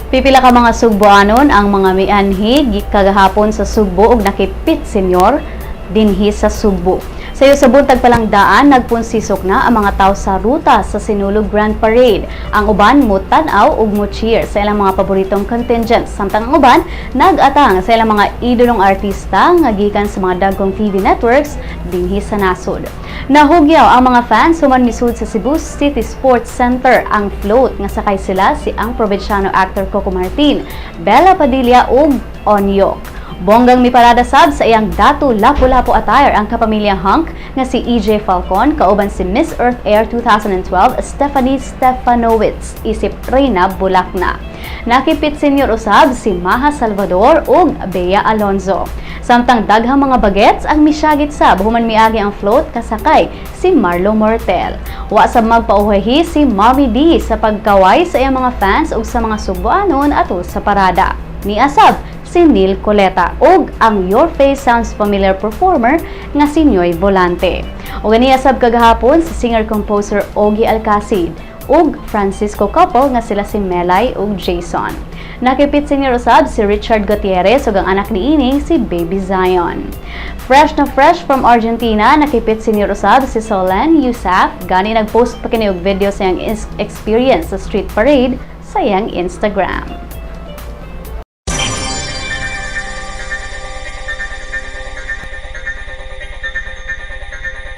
Pipila ka mga Sugboanon ang mga mianhi kagahapon sa Sugbo ug nakipit senyor dinhi sa Sugbo. Sayo sa buntag pa lang daan, nagpunsisok na ang mga tao sa ruta sa Sinulog Grand Parade. Ang uban mo-tan-aw ug mo-cheer sa ilang mga paboritong contingents. Samtang ang uban nag-atang sa ilang mga idolong artista nga gikan sa mga dagkong TV networks dinhi sa nasod. Nahugyaw ang mga fans human misud sa Cebu City Sports Center ang float nga sakay sila si ang probinsyano actor Coco Martin, Bella Padilla ug Onyok. Bonggang miparada sab sa iyang Datu Lapu-Lapu attire ang kapamilya hunk nga si EJ Falcon kauban si Miss Earth Air 2012 Stephanie Stefanowitz isip Reyna Bulakna. Nakipit senior usab si Maja Salvador ug Bea Alonzo. Samtang daghang mga bagets ang misyagit sab human miagi ang float kasakay si Marlo Mortel. Wa sab magpauhahi si Mommy D sa pagkaway sa iyang mga fans ug sa mga Sugboanon ato sa parada. Niasab si Neil Coleta ug ang Your Face Sounds Familiar performer nga si Nyoy Volante. Ug niasab kagahapon si singer-composer Ogie Alcasid ug Francisco couple nga sila si Melay ug Jason. Nakipit senior usab si Richard Gutierrez ug ang anak ni ining si Baby Zion. Fresh na fresh from Argentina, nakipit senior usab si Solenn Heussaff, gani nagpost pa kini og video sa iyang experience sa street parade sa iyang Instagram.